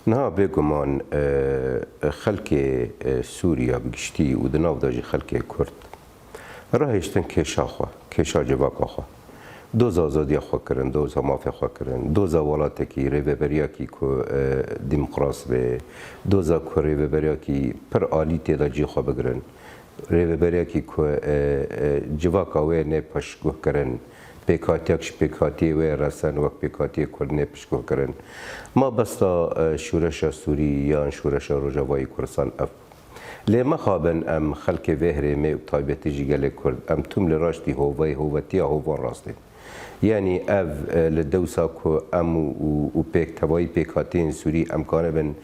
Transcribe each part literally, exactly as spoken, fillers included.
Niha bêguman, e, xelkê, e, Sûriya bi giştî û di nav de jî xelkê Kurd rahiştin kêşa xwe, kêşa civaka xwe. Doza azadiya xwe kirin, doza mafê xwe kirin, doza welatekî, rêveberiyakî ku, e, demokras be, doza ku rêveberiyakî pir alî tê de cî xwe bigirin. Rêveberiyekî ku, e, e, civaka wê nê piştguh kirin, pêkhatiyak ji pêkhatiyê wê resen wek pêkhatiyê Kurd nê piştguh kirin. Mabesta, e, şûreşa Sûrî yan şûreşa Rojavayî Kurdistan ev bû. Lê mixabin em xelkê vê herêmê û taybetî jî gelê Kurd, em tim li raştî hoveyê hovetiya hovan rastên. Yanî ev, e, li dewsa ku em û, û, û pêk tevayî pêkhatiyên Sûrî em kanibin,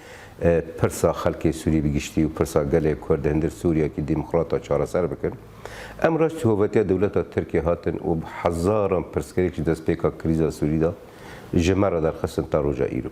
e, pirsa xelkê Sûrî bi giştî û pirsa gelê Kurd di hundir Sûriyekî demokrata çareser bikin. Em raştî hovetiya dewleta Tirkiyê hatin û bi hezaran pirsgirêk ji destpêka krîza Sûrî de ji me re derxistin ta roja îro.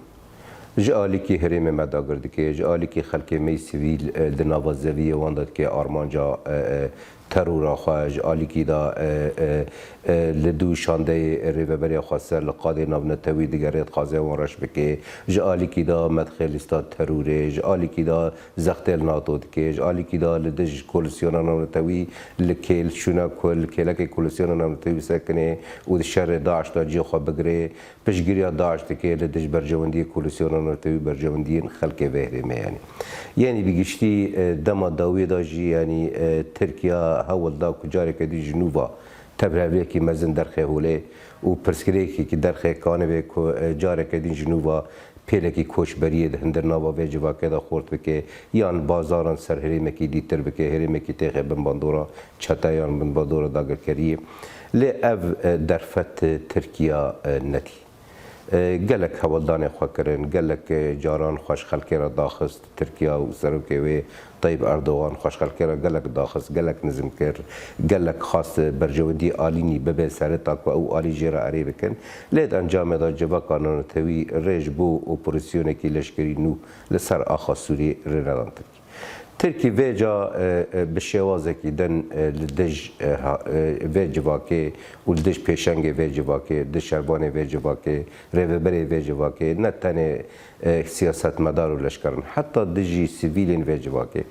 Ji alîkî herêmê me dagir dike, ji alîkî xelkê me yî sivîl, e, di nava zeviyê wan de dike armanca, e, e, terora xwe, ji alîkî de, e, e, e, li dû şandeyê rêveberiya xweser li qadê navnetewî digere, dixwaze wan reş bike, ji alîkî de me dixe lîsta terorê, ji alîkî de zextê li NATO dike, ji alîkî de li dij koalîsyona navnetewî li kêl şûna ku li kêlekê koalîsyona navnetewî sekine û di şerê DAIŞ de cihê xwe bigire. Piştgiriya DAIŞ dike li dij berjewendiyê koalîsyona navnetewî û berjewendiyên xelkê vê herêmê, yanî. Yanî bi giştî, e, dema dawiyê de jî, yanî, e, Tirkiya hewl da ku careke din ji nû ve tevheviyekî mezin derxe holê û pirsgirêkekî derxe kanibê ku, e, careke din ji nû ve pêlekî koçberiyê di hundir nava vê civakê de xurt bike yan bazaran ser herêmekî dîtir bike, herêmekî têxe bin bandora çete yan bin bandora dagirkeriyê. Lê ev, e, derfet, e, Tirkiya, e, nedî. E, gelek hewldanê xwe kirin, gelek, e, caran xwe ji xelkê re daxist. Tirkiya û serokê wê Tayyip Erdogan xwe ji xelkê re gelek daxist, gelek nizm kir, gelek xwest berjewendî alînî bibe serê ta ku ew alî jê re erê bikin. Lê di encamê de civaka navnetewî rê ji bo operasyonekî leşkerî nû li ser axa Sûriyê rê nedan Tirkî. Tirkî vêca, e, e, bi şêwazekî din, e, li dij, e, ha, e, vê civakê û li dij pêşengê vê civakê, dij şervanê vê civakê, rêveberê vê civakê, ne tenê, e, siyasetmedar û leşkeran, heta dijî sivîlên vê civakê,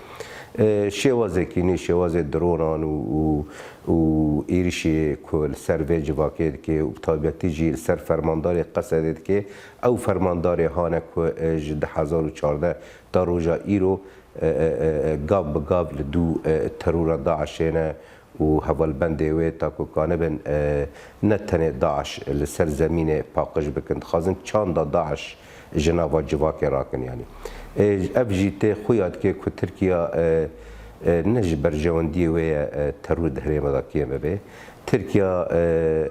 e, şêwazekî nî, şêwazê dronan û, û, û êrişê ku li ser vê civakê dike û bi taybetî jî li ser fermandarê Qesedê dike, ew fermandarê hane ku, e, ji du hezar û çardeh ta roja îro, e, e, e, e, gav bi gav li dû, e, terora DAIŞê ne û hevalbendê wê ta ku kanibin, e, ne tenê DAIŞ li ser zemînê paqij bikin, dixwazin çanda DAIŞ ji nava civakê rakin, yanî. E, ev jî tê xuya dike ku Tirkiya, e, e, ne ji berjewendiyê wê ye, e, teror di herêma de kêm bibe. Tirkiya, e,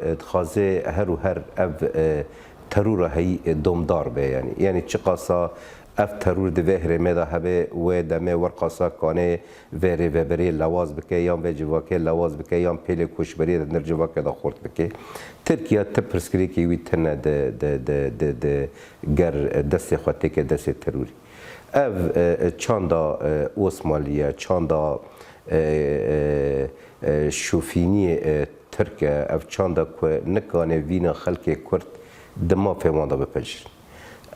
e, dixwaze her û her ev, e, terora heyî, e, domdar be, yanî. Yanî çiqasa ev teror di vê herêmê de hebe, wê demê werqasa kanê vê rêveberiyê lewaz bike, yan vê civakê lewaz bike, yan pêlê koçberiyê di nir civakê de xurt bike. Tirkiye ti pirsgirêkê wî tune di, di, di, di, di ger destê xwe têke destê terorî. Ev, e, e, çanda, e, Osmanlî ye, çanda, e, e, e, şofîniyê, e, Tirk e, ev çanda ku nikane vîna xelkê Kurd di mafê wan de bipejin.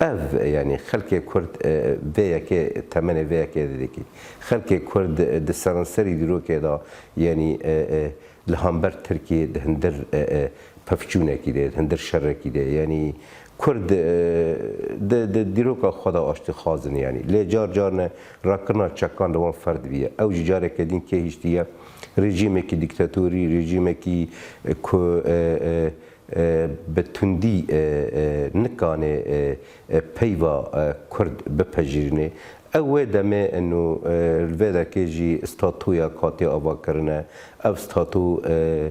Ev, yanî xelkê Kurd, e, vê yekê, temenê vê yekê didikî. Xelkê Kurd, e, di seranserî dîrokê de, yanî, e, e, li hember Tirkiyê di hundir, e, e, pevçûnekî de, di hundir şerekî de, yanî Kurd, e, di, di dîroka xwe de aştîxwaz in, yanî. Lê car car ne rakirina çekan li wan ferd bûye. Ew jî careke din kê hiştiye? Rejîmekî dîktatorî, rejîmekî, e, ku, e, e, e, bi tundî, e, e, nikane, e, e, peyva, e, Kurd bipejirîne. Ew wê demê ino, e, li vê derkê jî statûya katê ava kirine. Ev statû, e,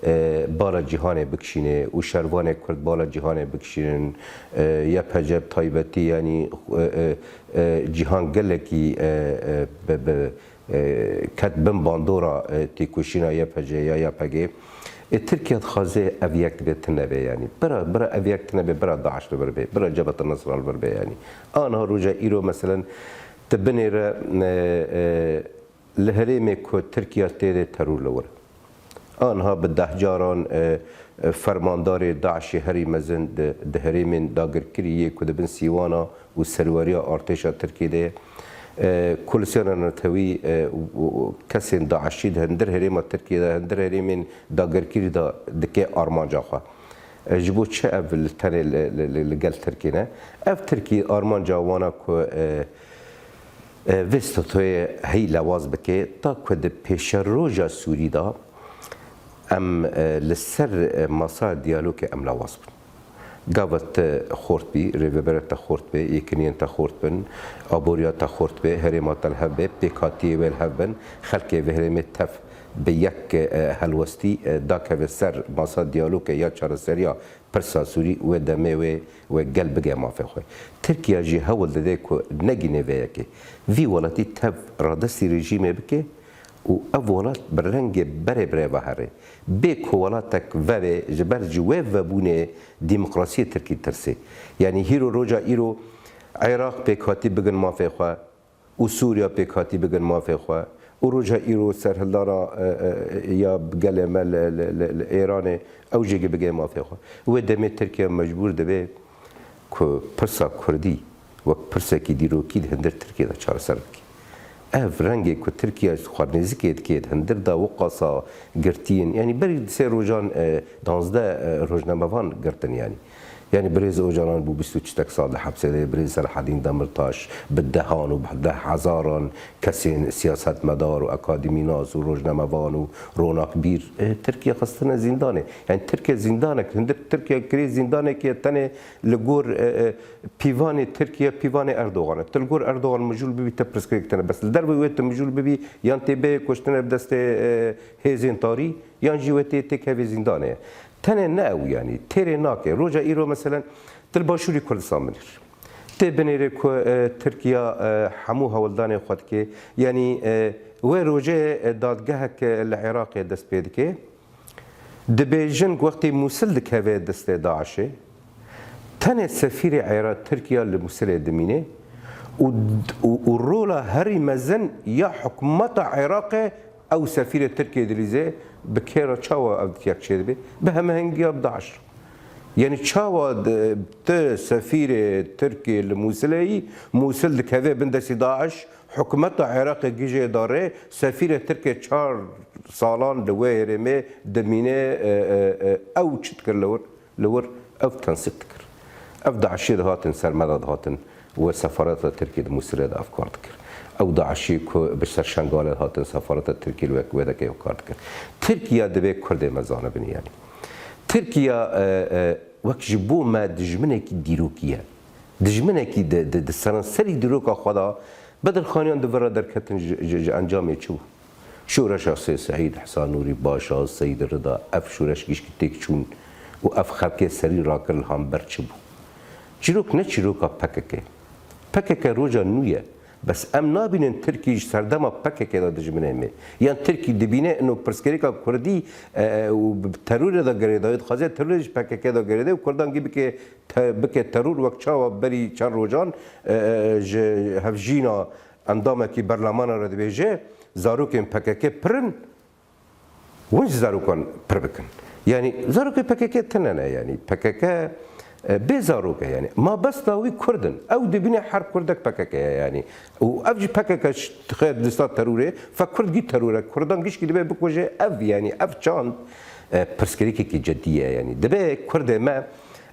e, bala cîhanê bikişîne û şervanê Kurd bala cîhanê bikişînin. E, Y P G bi taybetî, yanî, e, e, e, cîhan gelekî, e, e, bi, bi, e, ket bin bandora, e, têkoşîna Y P G ya Y P G. E, Tirkiye dixwaze ev yek dibe tune be, yanî. Bira, bira ev yek tune be, bira DAIŞ li vir be, bira Cebheta Nusra li vir be, yanî. Aniha roja îro, meselen, tu binêre, e, e, li herêmê ku Tirkiye tê de teror li wir. Aniha bi deh caran, e, Fermandarê DAIŞê herî mezin di, di herêmên dagirkirî yê ku di bin sîwana û serweriya artêşa Tirkiyê de ye. E, Koalîsyona Netewî, e, û, û kesên DAIŞî di hundir herêma Tirkiyê de, hundir herêmên dagirkirî de dike armanca xwe. E, ji bo çi ev li tenê li, li, li, li gel Tirkiyê ne? Ev Tirkî armanca wana ku, e, e, vê statutoyê hey lewaz bike, ta ku di pêşeroja Sûrî de em, e, li ser, e, masa diyalogê em lewaz bin. Gava te xort bî, rêvebera te xort be, yekîniyên te xort bin, aboriya te xort be, herêma te li hev be, pêkhatiyê wê li hev bin, xelkê vê herêmê tev bi yek, e, helwestî, e, dakeve ser masa diyalogê ya çareseriya pirsa Sûrî, wê demê wê, wê gel bige mafê xwe. Tirkiye jî hewl dide ku negîne vê yekê. Vî welatî tev radestî rejîmê bike û ev welat bi rengê berê bi rê ve here. Bê ku welatek vebe, ji ber ji wê vebûnê demokrasiyê Tirkî ditirse. Yanî hîro roja îro Iraq pêkhatî bigin mafê xwe, û Sûriya pêkhatî bigin mafê xwe û roja îro serhildana, e, e, ya gelê me li, li, li, li Êranê ew jî bige mafê xwe. Wê demê Tirkiye mecbûr dibe ku pirsa Kurdî wek pirsekî dîrokî di hundir Tirkiye de çareser bike. Ev rengê ku Tirkiye xwe nêzikê dike di hundir de wiqasa girtiyên, yanî berî sê rojan, e, danzdeh, e, rojnamevan girtin yanî. Yanî birêz Ocalan bû bîst û çitek sal di hepsê de, birêz Selahedîn Demirtaş bi dehan û bi deh hezaran kesên siyasetmedar û akademînas û rojnamevan û ronakbîr, e, Tirkiye xistine zîndanê. Yanî Tirkiye zîndanek, hundir Tirkiye kirê zîndanekê tenê li gor, e, e, pîvanê Tirkiye, pîvanê Erdogan e. Tu li gor Erdogan mijûl bibî, te pirsgirêk tine. Bes li dervê wê tu mijûl bibî, yan tê bê kuştine bi destê, e, hêzên tarî, yan jî wê tê têkevê zîndanê ye. Tenê ne ew, yanî têrê nake. Roja îro meselen tu li Başûrî Kurdistan binêr. Tê binêre ku, e, Tirkiye, e, hemû hewldanê xwe dike. Yanî, e, wê rojê, e, dadgehek, e, li Iraqê dest pê dike. Dibêjin ku wextê Mûsil dikeve destê DAIŞê, tenê sefîrê Ira-, Tirkiye li Mûsilê dimîne û, û, û rola herî mezin ya hikûmeta Iraqê ew sefîrê Tirkiyê dilîze. Bi kê re çawa ev yek çêdibe? Bi hemhengiya bi DAIŞ re. Yanî çawa di, tu sefîrê Tirkiyê li Mûsilê yî, Mûsil dikeve bin destî DAIŞ, hikûmeta Iraqê gijê da rê, sefîrê Tirkiyê çar salan li wê herêmê dimîne, e, e, e, ew çi dikir li wir? Li wir ev tensîq dikir. Ev DAIŞê dihatin ser me de dihatin, wê sefareta Tirkiyê di Mûsilê de ev kar dikir. Ew DAIŞê ku bi ser Şengalê dihatin, sefareta Tirkiyê li wê, wê dekê ew kar dikir. Tirkiye divê Kurdê me zanibin yanî. Tirkiye, e, e, wek ji bo me dijminekî dîrokî ye. Dijminekî di, di, di seranserî dîroka xwe de Bedirxaniyan di vir re derketin ji, ji, ji encamê çi bû? Şoreşa Sê Seîd, Hesa Nûrî Başa, Seyîd Rida, ev şoreş gişkî têk çûn û ev xelkê serî rakir li hember çi bû? Çîrok ne çîroka P K K. P K K roja nû ye. Bes em nabînin Tirkî ji serdema P K K de dijminê me. Yan Tirkî dibîne ino pirsgirêka Kurdî, e, e, û bi terorê de girêdayî, dixwaze terorê ji P K K de girêde û Kurdan gî bike te-, bike teror wek çawa berî çend rojan, e, e, ji hevjîna endamekî berlemana re dibêje, zarokên P K K pir in, hûn jî zarokan pir bikin. Yanî zarokê P K K tune ne, yanî P K K, e, bê zarok e yanî. Mabesta wî Kurd in. Ew dibîne her Kurdek P K K ye yanî. Û ev jî P K K ş-, xêr lista terorê, fe Kurd gî teror e. Kurdan gişkî dibe bikuje ev yanî, ev çand, e, pirsgirêkekî cidî ye yanî. Dibe Kurdê me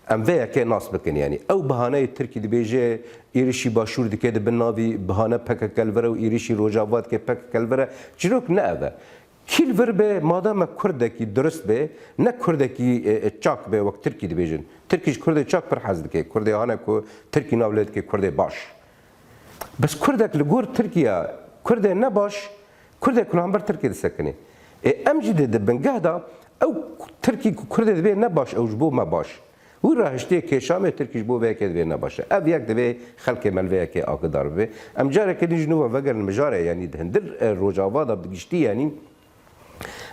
em vê yekê nas bikin yanî. Ew bihaneyê Tirkî dibêje, êrişî Başûr dike di bin navî bihane P K K li vir e û êrişî Rojava dike P K K li vir e. Çîrok ne ev e. Kî li vir be, madem e Kurdekî durist be, ne Kurdekî, e, e, çak be, wek Tirkî dibêjin. Tirkî ji Kurdê çak pir hez dike. Kurdê hane ku Tirkî nav lê dike, Kurdê baş. Bes Kurdek li gor Tirkiye, Kurdê ne baş, Kurdek ku li hember Tirkiyê disekine. Ê, em jî di, di bingeh de ew Tirkî ku Kurdê dibê ne baş, ew ji bo me baş. Wî rahiştiyê kêşa me Tirkî ji bo vê yekê divê ne baş e. Ev yek divê xelkê me li vê yekê agidar bibe. Em careke din ji nû ve vegerin mijarê, yanî di hundir, e, Rojava de bi giştî, yanî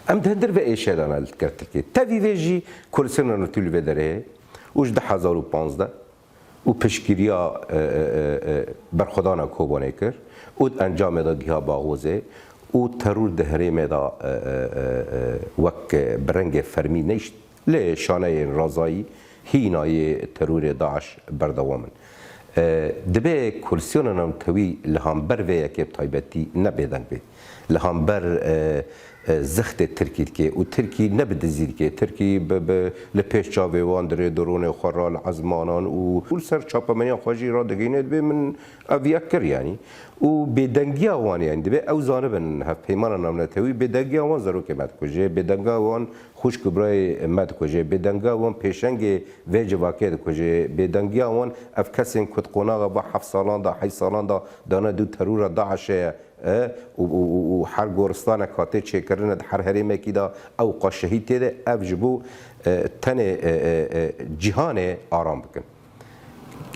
em di hundir vê êşe de ne li ker Tirkiyê. Tevî vê jî Koalîsyona Netewî li vê derê heye û ji du hezar û panzdeh û piştgiriya, e, e, e, e, berxwedana Kobanê kir û di encamê de giha Baxozê û teror di herêmê de, e, e, e, e, wek, e, bi rengê fermî neyşt. Lê şaneyên razayî hîna yê terorê DAIŞ berdewam in. E, dibe koalisyona navnetewî li hember vê yekê bi taybetî ne bêdeng bê. Li hember, e, e, zextê Tirkî dike û Tirkî ne bi dizî dike. Tirkî bi, bi, li pêş çavê wan dirê dronê xwe re li ezmanan û, û li ser çapemeniya xwe jî radigihîne, dibê min ev yek kir, yanî. Û bêdengiya wan, yanî, dibê ew zanibin, hevpeymana navnetewî bêdengiya wan zarokê me dikuje, bêdengiya wan xwişk û birayê me dikuje, bêdengiya wan pêşengê vê civakê dikuje, bêdengiya wan ev kesên ku di qonaxa va heft salan de, heşt salan de dane dû terora DAIŞê ye, e, û, û, û, û her goristanek hatê çêkirine di her herêmekî de ew qas şehîd tê de, ev ji bo, e, tenê, e, e, e, cîhanê aram bikin.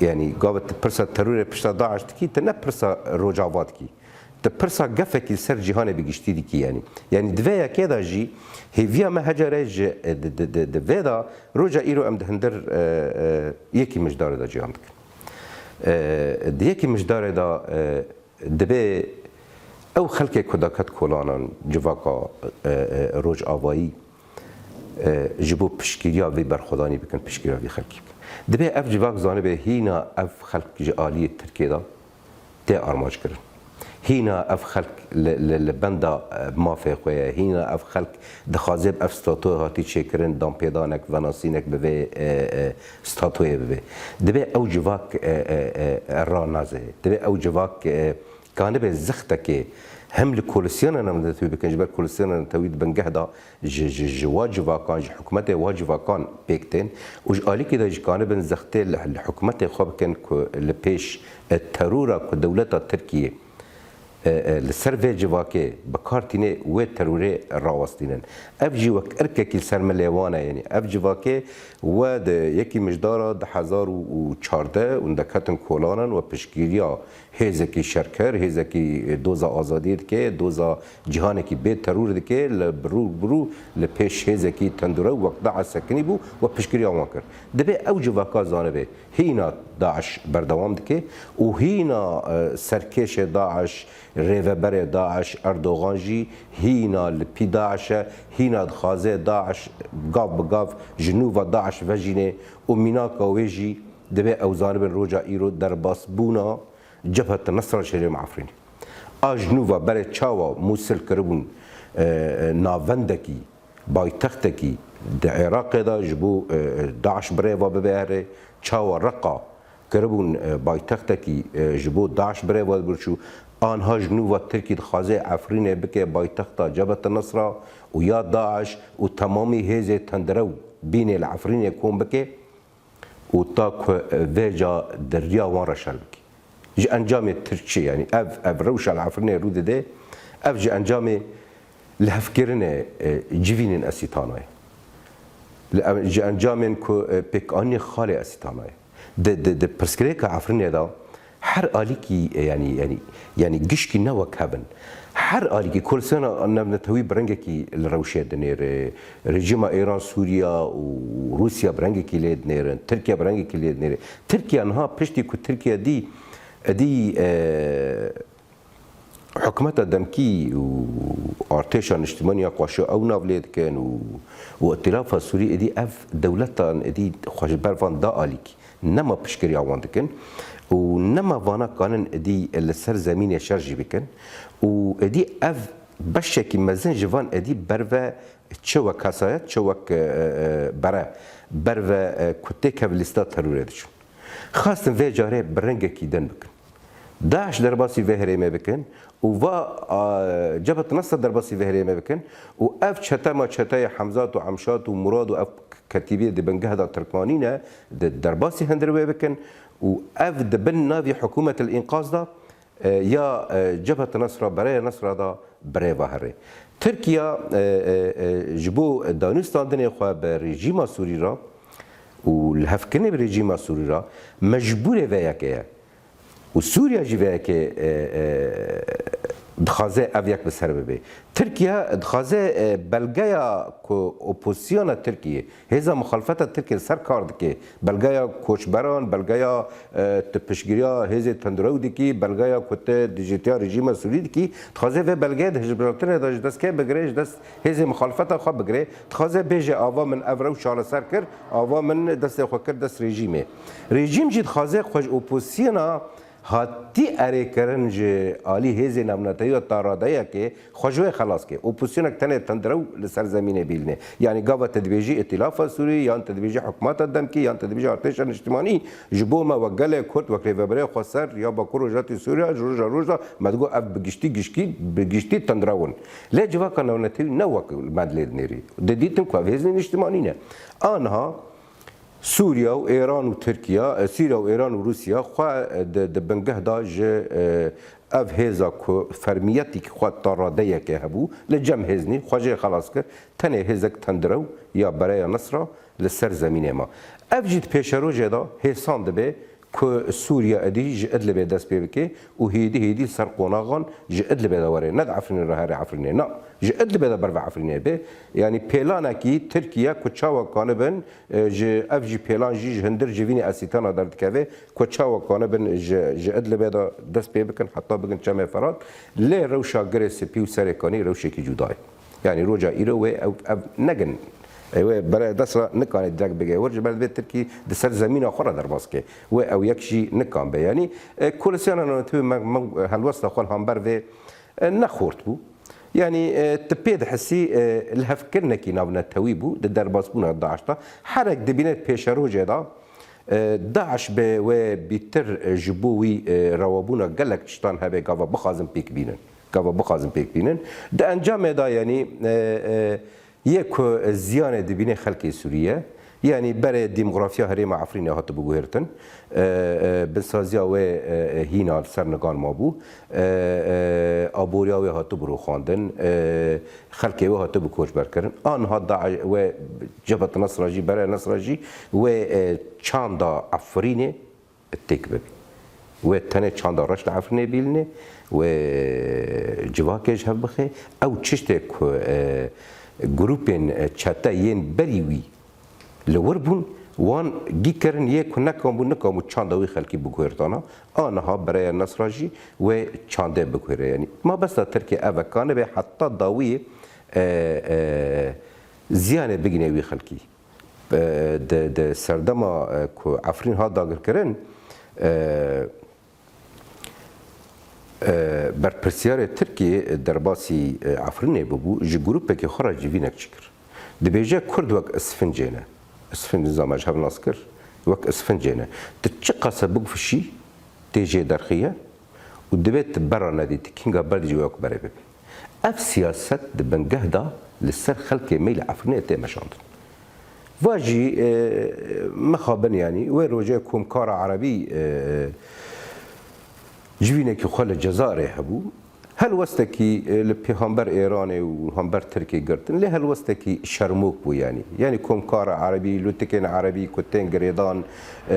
Yanî gava tu pirsa terorê pişta DAIŞ dikî, tu ne pirsa Rojava dikî. Tu pirsa gefekî li ser cîhanê bi giştî dikî, yanî. Yanî di vê yekê de jî hêviya me hecare ji, e, di, di, di, di vê de roja îro em di hundir, e, e, yekî mijdarê de ciyan dikin. E, di yekî mijdarê de, e, dibê ew xelkê ku daket kolanan civaka, e, e, rojavayî, e, ji bo piştgiriya vê berxwedanî bikin, piştgiriya vê xelkî bikin. Dibê ev civak zanibe hîna ev xelk ji aliyê Tirkiyê de tê armanc kirin. Hîna ev xelk li, li, li benda, e, mafê xwe ye. Hîna ev xelk dixwaze bi ev statuya hatî çêkirin, danpêdanek, venasînek bi vê, e, e, statuyê bibe. Dibê ew civak, e, e, e, e, ranazê. Dibê ew civak, e, kanibe zextekê hem li koalisyona navnetewî bikin, ji ber koalisyona navnetewî di bingeh de ji, ji, ji wa civakan, ji hikûmetê wa civakan pêk tên û ji alîkî de jî kanibin zextê li, li hikûmetê xwe bikin ku li pêş, e, terora ku dewleta Tirkiyê, e, e, li ser vê civakê bi kar tîne, wê terorê rawestînin. Ev jî wek irkekî li ser milê wan e, yanî ev civakê we di yekî mijdara du hezar û çardeh û derketin kolanan we piştgiriya hêzekî şerker, hêzekî doza azadiyê dike, doza cîhanekî bê teror dike, li birû birû li pêş hêzekî tendûrew wek DAIŞ sekinî bû, we piştgiriya wan kir. Dibê ew civaka zanibe hîna DAIŞ berdewam dike û hîna, e, serkêşê DAIŞ, rêveberê DAIŞ, Erdogan jî hîna li pî DAIŞ e, hîna dixwaze DAIŞ gav bi gav ji nû ve DAIŞ vejîne û mînaka wê jî dibê ew zanibin roja îro derbasbûna Cebhet Nusra ji herêma Efrînê. A ji nû ve berê çawa Mûsil kiribûn, e, e, navendekî, paytextekî di Iraqê de ji bo, e, e, DAIŞ bi rê ve bibe herê, çawa Reqa kiribûn, e, paytextekî, e, ji bo DAIŞ bi rê ve biçû, anha ji nû ve Tirkî dixwaze Efrînê bike paytexta Cebhet Nusra û ya DAIŞ û temamî hêzê tendirew bînê li Efrînê kom bike. Û ta ku vêca di riya wan re şer bike. Ji encamê Tirkçe, yanî ev, ev rewşa li Efrînê rû dide, ev ji encamê lihevkirinê, e, civînên Esîtana ye. Li ev, ji encamên ku, e, pêkanînê xalê Esîtana ye. Di, di, di pirsgirêka Efrînê de her alîkî, e, yanî, yanî, yanî gişkî ne wek hev in. Her alîkî, koalisyona navnetewî bi rengekî li rewşê dinêre. Rejîma Îran, Sûriya û Rûsya bi rengekî lê dinêrin. Tirkiye bi rengekî lê dinêre. Tirkiye niha piştî ku Tirkiye dî, dî, e, hikûmeta demkî û artêşa niştimanî ya xweşa ew nav lê dikin û, û Îtîlafa Sûrî êdî ev dewletan êdî xwe ji ber van da alîkî. Nema piştgiriya wan dikin û nema vana kanin êdî li ser zemînê şer jî bikin û êdî ev beşekî mezin ji van êdî berve çi wek kesayet, çi wek, e, e, bere, berve, e, ku têkev lîsta terorê diçin. Xwestin vê carê bi rengekî din bikin. DAIŞ derbasî vê herêmê bikin û va, a, Cebhet Nusra derbasî vê herêmê bikin û ev çete ma çeteyê Hemzat û Emşat û Murad û ev ketîbê di bingeh de Tirkmanî ne, di derbasî hundir wê bikin û ev di bin navî hikûmet el-înqaz de, e, ya, e, Cebhet Nusra, Bereyê Nusra de bi rê ve here. Tirkiye, e, e, e, ji bo danûstandinê xwe bi rejîma Sûrî re û lihevkirinê bi rejîma Sûrî re mecbûrê vê yekê ye. Û Sûriya jî vê yekê, e, e, Dixwaze ev yek bi ser bibe. Tirkiye dixwaze, e, belgeya ku opozîsyona Tirkiyê, hêza muxalefeta Tirkiyê li ser kar dike, belgeya koçberan, belgeya, e, tu piştgiriya hêzê tundrew dikî, belgeya ku tu dijîtiya rejîma Sûrî dikî, dixwaze vê belgeyê di hilbijartinê de ji dest kê bigire, ji dest hêzê muxalefeta xwe bigire, dixwaze bêje ava min ev rewşa li ser kir, ava min destê xwe kir dest rejîmê. Rejîm jî dixwaze xwe ji opozîsyona hatî erêkirin ji alî hêzên navnetewî ya taradeyekê xwe ji wê xelas ke. Opozîsyonek tenê tundrew li ser zemînê bîlîne. Yanî gava te dibêjî Îtîlafa Sûrî, yan te dibêjî hikûmeta demkî, yan te dibêjî artêşa niştimanî, ji bo me wek gelê Kurd, wek Rêveberiya Xweser ya Bakur Rojhilatê Sûriya, ji roja roj de me digot ev bi giştî, gişkî, bi giştî tundrew in. Lê civaka navnetewî ne wek me dilê dinêrî. Didîtin ku ev hêzên niştimanî ne. Aniha Sûriya û Êran û Tirkiya, e, Sûriya û Êran û Rûsya xwe, e, di, di bingeh de ji, e, ev hêza ku fermiyetî xwe taradeyeke hebû, li cem hêz nî, xwe jê xelas kir, tenê hêzek tundrew ya Bereya Nisra li ser zemînê ma. Ev jî di pêşerojê de hêsan dibe ku Sûriya êdî ji Idlibê dest pê bike û hêdî hêdî li ser qonaxan ji Idlibê de were. Ne di Efrînê re herê Efrînê, na, ji Idlibê de ber ve Efrînê be. Yanî pêlanekî Tirkiye ku çawa kanibin, e, ji, ev jî pêlan jî ji hundir civînê Esîtana derdikeve, ku çawa kanibin ji, ji Idlibê de dest pê bikin heta bigin Çemê Ferat. Lê rewşa Girê Spî û Serê Kanî rewşekî cuda ye. Yanî roja îro wê ew, ev negin. E, wê bere dest re nikane direk bige wir, ji ber divê Tirkî di ser zemîna xwe re derbas ke. Wê ew yek jî nikan be. Yanî, e, koalîsyona navnetewî me, me helwesta xwe li hember vê, e, ne xort bû. Yanî, e, tu pê dihesî, e, lihevkirinekî navnetewî bû di derbasbûna DAIŞ de. Herek dibîne pêşerojê de, e, DAIŞ bi wê bîtir, e, ji bo wî, e, rewabûna gelek tiştan hebe gava bixwazin pêk bînin. Gava bixwazin pêk bînin. Di encamê de, yanî, e, e, yê ku ziyanê dibîne xelkê Sûriye, yanî berê demografiya herêma Efrînê hatibû guhêrtin, e, e, binsaziya wê, e, e, hîna li ser nigan mabû, e, e, aboriya wê hatibû rûxandin, e, xelkê wê hatibû koçberkirin. Aniha DAIŞ wê Cebhet Nesra jî, Berê Nesra jî wê, e, çanda Efrînê têk bibî. Wê tenê çanda reş li Efrînê bîlîne, wê civakê ji hev bixe. Ew çiştê ku, e, grûpên, e, çete yên berî wî li wir bûn, wan gî kirin, yê ku nekan bû, nikan bû çanda wî xelkî biguhêrtana. Aniha Bereya Nesra jî wê çandê biguhêre. Yanî mabesta Tirkiye ev e, kanibe heta dawiyê, e, e, ziyanê bigine wî xelkî. E, di, di serdema, e, ku Efrîn hat dagirkirin, e, e, berpirsiyarê Tirkiyê derbasî, e, Efrînê bibû, ji grûpekî xwe re civînek çikir. Dibêje Kurd wek isfincê ne. Isfinc nizam e ji hev nas kir, wek isfincê ne. Tu çiqas e bigufişî, tê jê derxiye û divê tu bera nedî, tu kînga berdî ji wek berê bibî. Ev siyaset di bingeh de li ser xelkê me li Efrînê tê meşandin. Va jî, e, mixabin, yanî wê rojê Komkara Erebî, e, civînekî xwe li Cezayirê hebû. Helwestekî, e, li pêhamber Êranê û hember Tirkê girtin, lê helwestekî şermok bû, yanî. Yanî Komkara Erebî, lûtikên Erebî ku tên girêdan, e,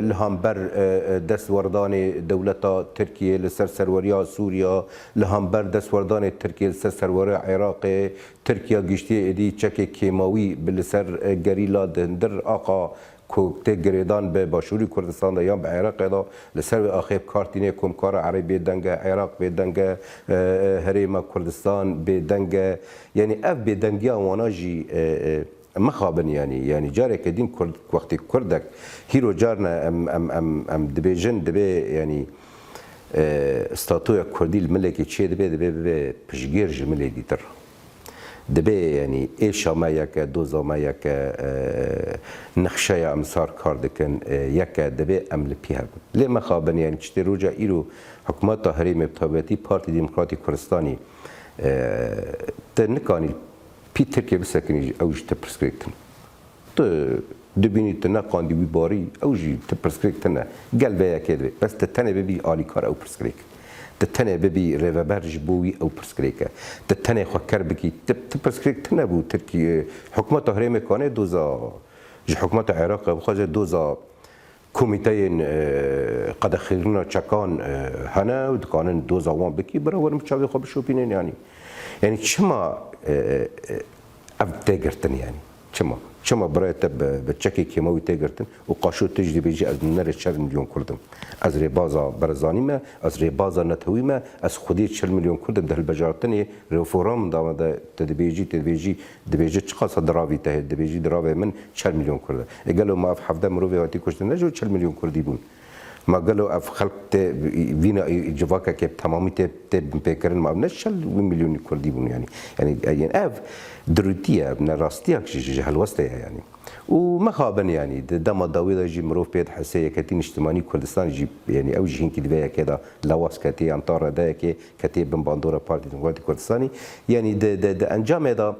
li hember, e, e, destwerdanê dewleta Tirkiyê li ser serweriya Sûriya, li hember destwerdanê Tirkiyê li ser serweriya Iraqê, Tirkiya giştiye êdî çekê kêmawî bi li ser, e, gerîla di hundir axa ku tê girêdan bi Başûrî Kurdistan de yan bi Iraqê de, li ser wê axê bi kar tîne. Komkara Erebî bêdeng e, Iraq bêdeng e, e, e, Herêma Kurdistan bêdeng e. Yanî ev bêdengiya wana jî, e, e, mixabin, yanî, yanî careke din Kurd, wextê Kurdek hîro carne em, em, em, em dibêjin, dibê, yanî, e, statuya Kurdî li milekê çê dibe, dibe bibe piştgêr ji milê dîtir. Dibe, yanî, êşa me yek e, doza me yek e, e, nexşeya em sar kar dikin, e, yek e, dibe em li pî hev bin. Lê mixabin, yanî, çitê roja îro hikûmeta herêmê bi taybetî Partî Demokratî Kurdistanî, e, te nikanî pî Tirkê bisekinî, ew ji te pirsgirêk tune. Tu dibînî tu neqandî wî barî, ew jî tu pirsgirêk tune. Gel vê yekê divê. Bes tu tenê bibî alîkar ew pirsgirêk. Tu tenê bibî rêveber ji bo wî ew pirsgirêk e. Tu tenê xwe ker bikî. Tu, tu pirsgirêk tune bû Tirkiye, hikûmeta herêmê kanê doza ji hikûmeta Iraqê bixwaze doza Komîteyên, e, qedexîrina çekan, e, hene û dikanin doza wan bikî, bira werin bi çavê xwe bişopînin, yanî. Yanî çima, e, e, ev tê girtin, yanî? Çima? Çima birayê te bi, bi çekê kêmawî tê girtin û qaşo tu jî dibêjî, "Ez nerê çar milyon Kurd im. Ez rêbaza Barzanî me, ez rêbaza Netewî me, ez xwedî çil milyon Kurd im." Di hilbijartinê reforanduma de tu dibêjî, tu dibêjî, dibêje çiqasa diravî te hê, dibêjî diravê min çar milyon Kurd e. E, gelo ma ev hevdeh mirovê hatî kuştin ne ji çil milyon Kurdî bûn? Ma gelo ev xelk tê vîna civakekê bi temamî tê, tê binpêkirin, ma ev ne çil milyonî Kurdî bûn, yanî? Yanî, yanî ev dirûtî ye, ev ne rastiyak ji, ji, ji helwestê ye, yanî. Û mixabin, yanî, di dema dawî de jî mirov pê dihese, Yeketî Niştimanî Kurdistan jî, yanî, ew jî hinkî di vê yekê de lewaz ketê, yan ta redeyekê ketê bin bandora Partî Demokratîk Kurdistanî. Yanî, di, di, di encamê de,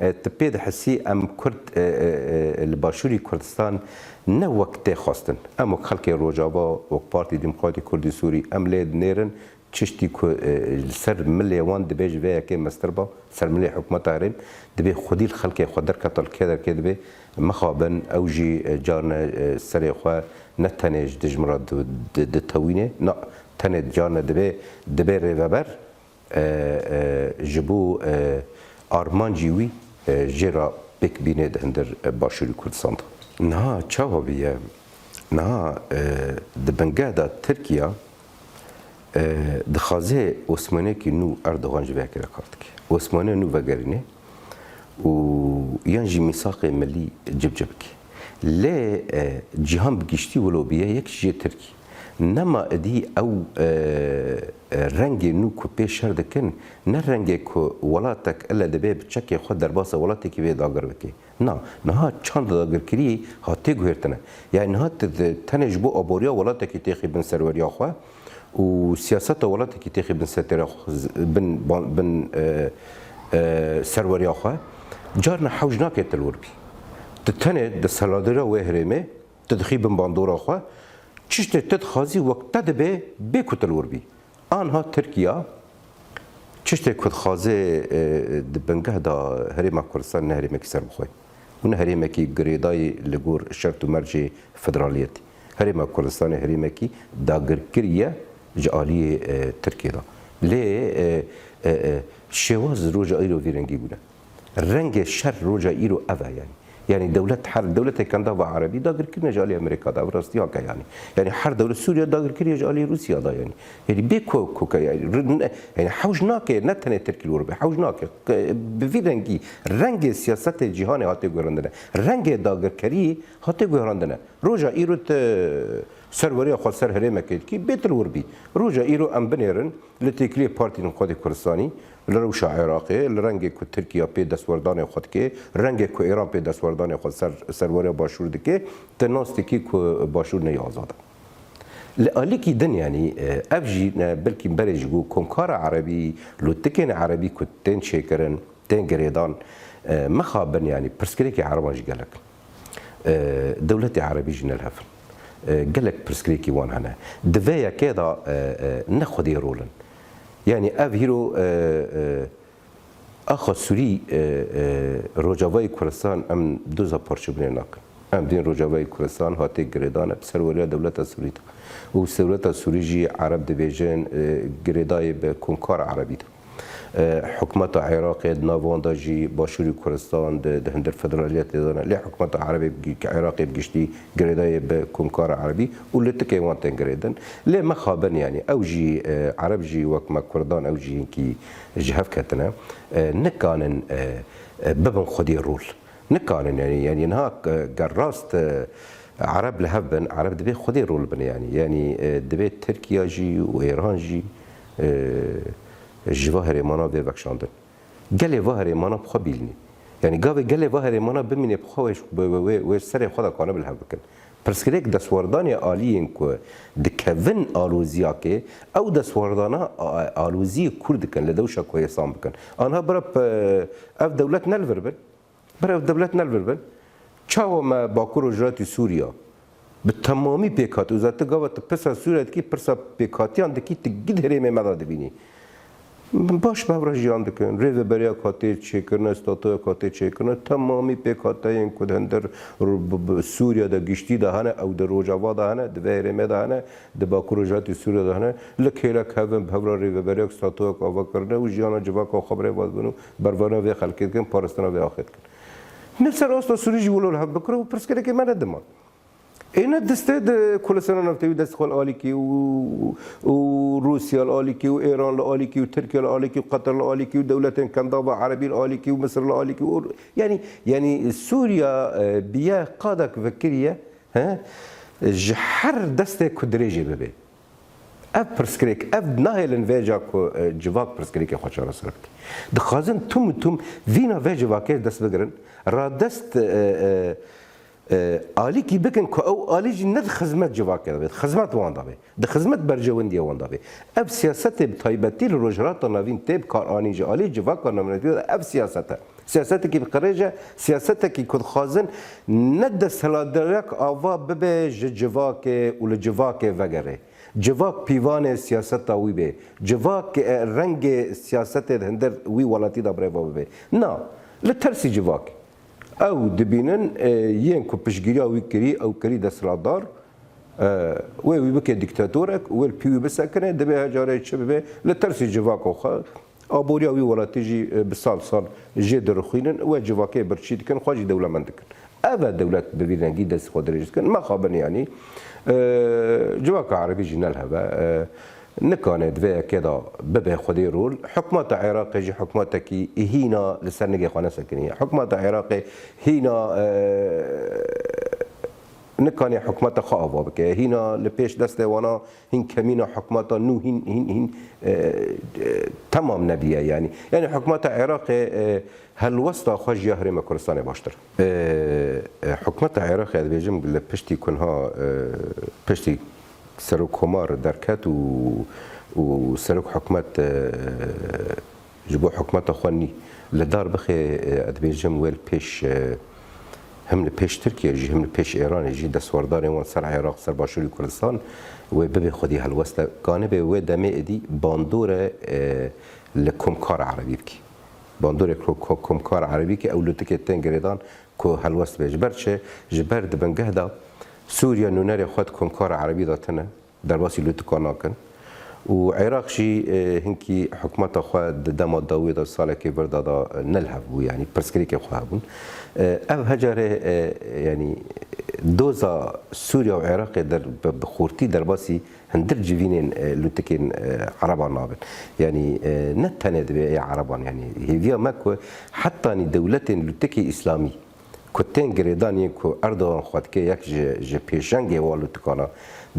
e, tu pê dihesî em Kurd, e, e, e, li Başûrî Kurdistan ne wek tê xwestin. Em wek xelkê Rojava, wek Partî Demokratîk Kurdî Sûrî, em lê dinêrin, tiştî ku, e, li ser milê wan dibê ji vê yekê mestir ba, ser milê hikûmeta herêm, dibê xwedî li xelkê xwe derketa li kê derkê dibê mixabin, ew jî, e, carne, e, serê xwe ne tenê ji dijmin re di-, di-, ditewînê, na, tenê carne dibê, dibê rêveber, e, e, ji bo, e, armancî wî, e, jê re pêk bîne di hindir, e, Başûrî Kurdistan de. Niha çawa bûye? Niha, e, di bingeh de Tirkiye, e, dixwaze Osmanekî nû Erdogan ji vê yekê re kar dike. Osmane nû vegerîne û yan jî mîsaqê milî cibcib bike. Lê, e, cîhan bi giştî wilo bûye, yek jê Tirkî. Nema êdî ew, e, e, rengê nû ku pê şer dikin, ne rengê ku welatek ile dibe bi çekê xwe derbasa welatekî vê dagir bike. Na, niha çanda dagirkiriyê hatê guhêrtine. Yani niha te-, te-, tenê ji bo aboriya welatekî têxî bin serweriya xwe û siyaseta welatekî têxî bin setera xwe, bin, ban-, bin, e, e, serweriya xwe, carna hewc nake te li wir bî. Tu tenê desthilatdariya wê herêmê, tu dixî bin bandora xwe, tiştê te dixwazî wek te dibe bê ku te li wir bî. Anha Tirkiya tiştê ku dixwaze, e, di bingeh de Herêma Kurdistan ne herêmekî serbixwe û ne herêmekî girêdayî li gor şert û mercê federaliyetê. Herêma Kurdistanê herêmekî dagirkirî ye ji aliyê, e, Tirkiyê de. Lê, e, e, e, şêwaz roja îro vî rengî bûne. Rengê şer roja îro ev e, yanî. Yanî dewlet, her dewletê kenda ve erebî dagirkirine ji alî Amerîka de, ev rastiyake, yanî. Yanî her dewlet, Sûriye dagirkiriye ji alî Rûsya de, yanî. Yanî bê ku, ku ke, yanî, ri-, ne, yanî hewc nake, ne tenê Tirkî li wir be, hewc nake. Ke, bi vî rengî, rengê siyasetê cîhanê hate guherandine. Rengê dagirkerî hate guherandine. Roja îro te serweriya xwe ser herêmekê dikî, bê tu li wir bî. Roja îro em binêrin, li têkiliyê Partî Demokratîk Kurdistanî, li rewşa Iraqê, li rengê ku Tirkiye pê destwerdanê xwe dike, rengê ku Îran pê destwerdanê xwe ser, serweriya Başûr dike, te nas dikî ku Başûr ne azad e. Li alîkî din, yanî, e, ev jî ne, belkî berê ji bo Komkara Erebî, lûtikên Erebî ku tên çêkirin, tên girêdan, e, mixabin, yanî pirsgirêkê Ereban jî gelek in. E, dewletê Erebî jî ne li hev in. E, gelek pirsgirêkî wan hene. Di vê yekê de, e, e, ne xwedî rol in. Yanî ev hîro, e, e, axa Sûrî, e, e, Rojavayê Kurdistan em doza parçebûnê nakin. Em dîn Rojavayê Kurdistan hate girêdane bi serweriya dewleta Sûrî de. Û dewleta Sûrî jî Ereb dibêjin, e, girêdayê bi Komkara Erebî de. E, hikûmeta Iraqê di nav wan de jî Başûrî Kurdistan di, di hundir federaliyetê de ne. Lê hikûmeta Erebê bi gi-, Iraqê bi giştî girêdayê bi Komkara Erebî û lûtikên wan tên girêdin. Lê mixabin, yanî ew jî, e, Ereb jî wek me Kurdan ew jî hinkî ji hev ketine. E, nikanin, e, e, bibin xwedî rol. Nikanin, yanî, yanî niha, e, ger rast, e, Ereb li hev bin, Ereb divê xwedî rol bin, yanî. Yanî, e, divê Tirkiye jî û Îran jî, e, ji va herêmana vê vekşandin. Gelê va herêmana bi xwe bîlîne. Yanî gavê gelê va herêmana bimîne bi xwe wê, wê, wê, wê, wê serê xwe de kane bi li hev bikin. Pirsgirêk destwerdanê aliyên ku dikevin aloziyakê, ew destwerdana a-, aloziyê kûr dikin, li dewşa ku hêsan bikin. Anha bira pe-, ev dewlet ne li vir bin. Bira ev dewlet ne li vir bin. Çawa me Bakur Rojhilatî Sûriya bi temamî pêk hat. Û zaten gava tu pirsa Sûriya dikî, pirsa pêkhatiyan dikî, tu gid herêmê me de dibînî. Baş bi hev re jiyan dikin. Rêveberiya katê çêkirine, statoya katê çêkirine, temamî pêkhateyên ku di hundir Ru-, bi, bi Sûriye de giştî de hene, ew di Rojava de hene, di vê herêmê de hene, di Bakur Rojhilatî Sûriye de hene, li kêlek hevin bi hev re rêveberiya statoya ava kirine û jiyana civaka xwe bi rê ve dibin û bervana vê xelkê dikin, parastina vê axê dikin. Min ser asta Sûrî jî wilo li hev bikir û pirsgirêkê me nediman. Ê ne destê di kulesena navtewî dest xwe li alîkî û, û Rûsya li alîkî û Êran li alîkî û Tirkiye li alîkî û Qeter li alîkî û dewletên Kendava Erebî li alîkî û Misir li alîkî û, yanî, yanî Sûriya, e, biye qadek vekiriye, he? Ji her destê ku dirêjê bibe. Ev pirsgirêk, ev nahêlin vêca ku, e, civak pirsgirêkê xwe çareser bike. Dixwazin tim û tim vîna vê civakê dest bigirin, radest, e, e, e, alîkî bikin ku ew alî jî ne di xizmet civakê de be, di xizmet wan de be, di xizmet berjewendiyê wan de be. Ev siyasetê bi taybetî li Rojhilata Navîn tê bi kar anîn ji alî civaka navnetewî de ev siyaset e. Siyasetekî bi qirêj e, siyasetekî ku dixwazin ne desthilatdarek ava bibe ji civakê û li civakê vegere. Civak pîvanê siyaseta wî bê. Civak, e, rengê siyasetê di hundir wî welatî de birêve bibe. Na, li tersî civakê. Ew dibînin, e, yên ku piştgiriya wî kirî, ew kirî desthilatdar, e, wê wî bike dîktatorek, wê li pî wî bisekine, divê her carê çi bibe, li tersî civaka xwe, aboriya wî welatî jî, e, bi sal sal jê dirixwînin, wê civakê birçî dikin, xwe jî dewlemend dikin. Ev e dewlet bi vî rengî destê xwe dirêj dikin. Mexabin yanî, e, civaka erebî jî ne li hev e, e, nikane di vê yekê de bibe xwedî rol. Hikûmeta Iraqê jî hikûmetekî hîna li ser nigê xwe nesekiniye. Hikûmeta Iraqê hîna, e, nikane hikûmeta xwe ava bike. Hîna li pêş destê wana hîn kemîna hikûmeta nû hîn, hîn, hîn, e, e, temam nebiye yanî. Yanî hikûmeta Iraqê, e, helwesta xwe ji ya Herêma Kurdistanê baştir. E, e, hikûmeta Iraqê, ez dibêjim, li piştî ku niha, e, piştî serokkomar derket û, û serok hikûmet, e, ji bo hikûmeta xwe nî li dar bixê, e, ez dibêjim wê li pêş, e, him li pêş Tirkiye jî, him li pêş Êranê jî destwerdarên wan ser Iraq, ser Başûrê Kurdistan wê bibe xwedî helweste. Kanibe wê demê êdî bandore, e, li komkar erebî bikî. Bandorek li ko-, komkar erebî ki ew lûtikê tên girêdan ku helwest be. Ji ber çi? Ji ber di bingeh de Sûriye nûnerê xwe di komkar erebî de tune. Derbasî lûtika nakin. Û Iraq jî, e, hinkî hikûmeta xwe di dema dawiyê de salekê vir de da, e, ne li hev bû, yanî pirsgirêkê xwe hebûn. E, ev hecarê, e, yanî doza Sûriye û Iraqê der-, bi, bi xurtî derbasî hundir civînên, e, lûtikên, e, Ereban nabin. Yanî, e, ne tenê divê ê Ereban, yanî hêviya me ku hetanî dewletên lûtikê Îslamî ku tên girêdan yên ku Erdogan xwe dike yek ji, ji pêşengê wan lûtikana,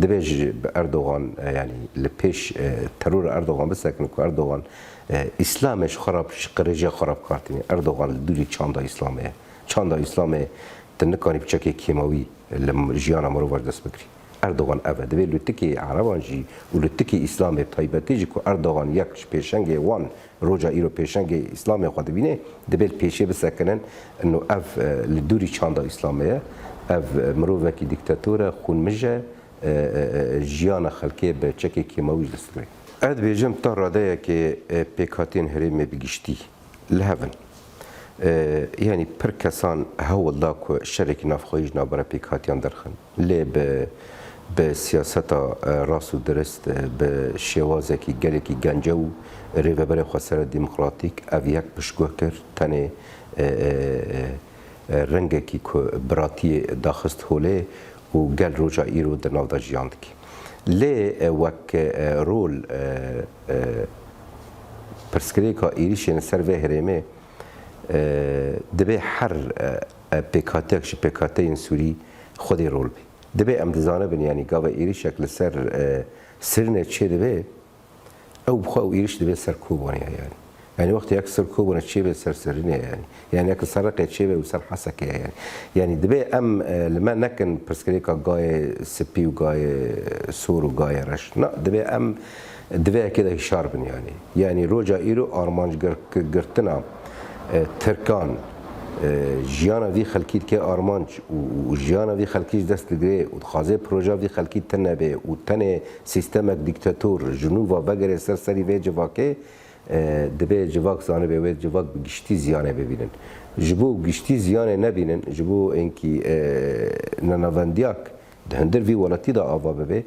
divê ji bi Erdogan, e, yanî li pêş, e, terora Erdogan bisekin ku Erdogan, e, Îslamê ji xwe re, ji qirêjiya xwe re bi kar tîne. Erdogan li dûrî çanda Îslamê ye. Çanda Îslamê tu nikarî bi çekê kêmawî li jiyana mirova ji dest bigirî. Erdogan ev e. Divê lûtikê Ereban jî û lûtikê Îslamê bi taybetî jî ku Erdogan yek ji pêşengê wan roja îro pêşengê Îslamê xwe dibîne, divê li pêşê bisekinin. Ino ev, e, li dûrî çanda Îslamê ye. Ev, e, mirovekî dîktator e, xûnmij e, e, e, e, jiyana xelkê bi çekê kêmawî ji dest digire. Ez dibêjim ta radeyekê, e, pêkhatiyên herêmê bi giştî li hev in. E, yanî pir kesan hewl da ku şerekî navxweyî ji navbera pêkhatiyan derxin. Lê bi, bi siyaseta, e, rast û dirist, e, bi şêwazekî gelekî gence û rêveberê xwesere demokratîk ev yek piştguh kir, tenê, e, e, e, e, rengekî ku biratiyê daxist holê û gel roja îro di nav de jiyan dike. Lê, e, wek, e, rol, e, e, pirsgirêka êrîşên li ser vê herêmê, e, divê her, e, e, pêkhateyek ji pêkhateyên Sûrî xwedî rol bê. Divê em dizanibin, yanî gava êrîşek li ser, e, Sirînê çêdibe, ew bi xwe ew êrîş dibe ser Kobanê ye, yanî. Yanî wextê yek ser Kobanê çêbe ser Sirînê ye, yanî. Yanî yek li ser Reqê çêbe û ser Hesekê ye, yanî. Yanî divê em, e, li me nekin pirsgirêka gayê spî û gayê sor û gayê reş. Na, divê em di vê yekê de hişyar bin, yanî. Yanî roja îro armanc gir-, girtina, e, Tirkan, e, jiyana vî xelkî dike armanc û, û jiyana vî xelkî ji dest digire û dixwaze proja vî xelkî tune be û tenê sîstemek dîktator ji nû ve vegere ser serî vê civakê, E, divê civak zanibe wê civak bi giştî ziyanê bibînin. Ji bo giştî ziyanê nebînin, ji bo enkî, e, nenavendiyak di hundir vî welatî de ava bibe,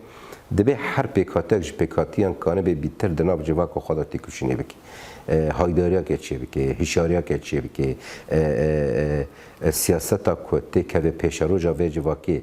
divê her pêkhatek ji pêkhatiyan kanibe bîtir di nav civaka xwe de têkoşînê bike. E, haydariyeke çê bike, hişyariyeke çê bike, e, e, e, e, siyaseta ku têkeve pêşeroja vê civakê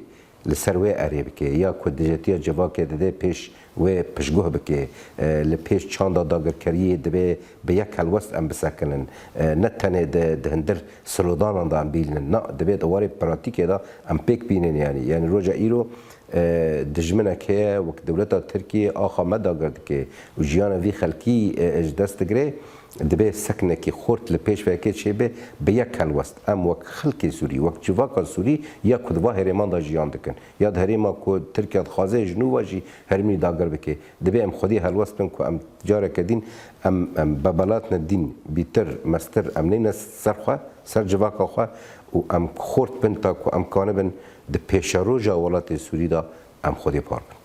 li ser wê erê bike, ya ku dijetiya civakê dide pêş wê piştguh bike, e, li pêş çanda dagirkeriyê divê bi yek helwest em bisekinin. E, ne tenê di, di hundir sloganan de em bîlinin. Na, divê di warê pratîkê de em pêk bînin, yanî. Yanî roja îro, e, dijminek heye, wek dewleta Tirkiyê axa me dagir dike û jiyana vî xelkî, e, ji dest digire, divê seknekî xurt li pêş vekê çêbe, bi yek helwest. Em wek xelkê Sûrî, wek civaka Sûrî ya ku di va herêman de jiyan dikin, ya di herêma ku Tirkiye dixwaze ji nû ve jî herêmî dagir bike, divê em xwedî helwest bin ku em careke din em, em bebelatne din bîtir, mestir, em neyne ser xwe, ser civaka xwe û em xort bin ta ku em kanibin di pêşeroja welatê Sûrî de em xwedî par bin.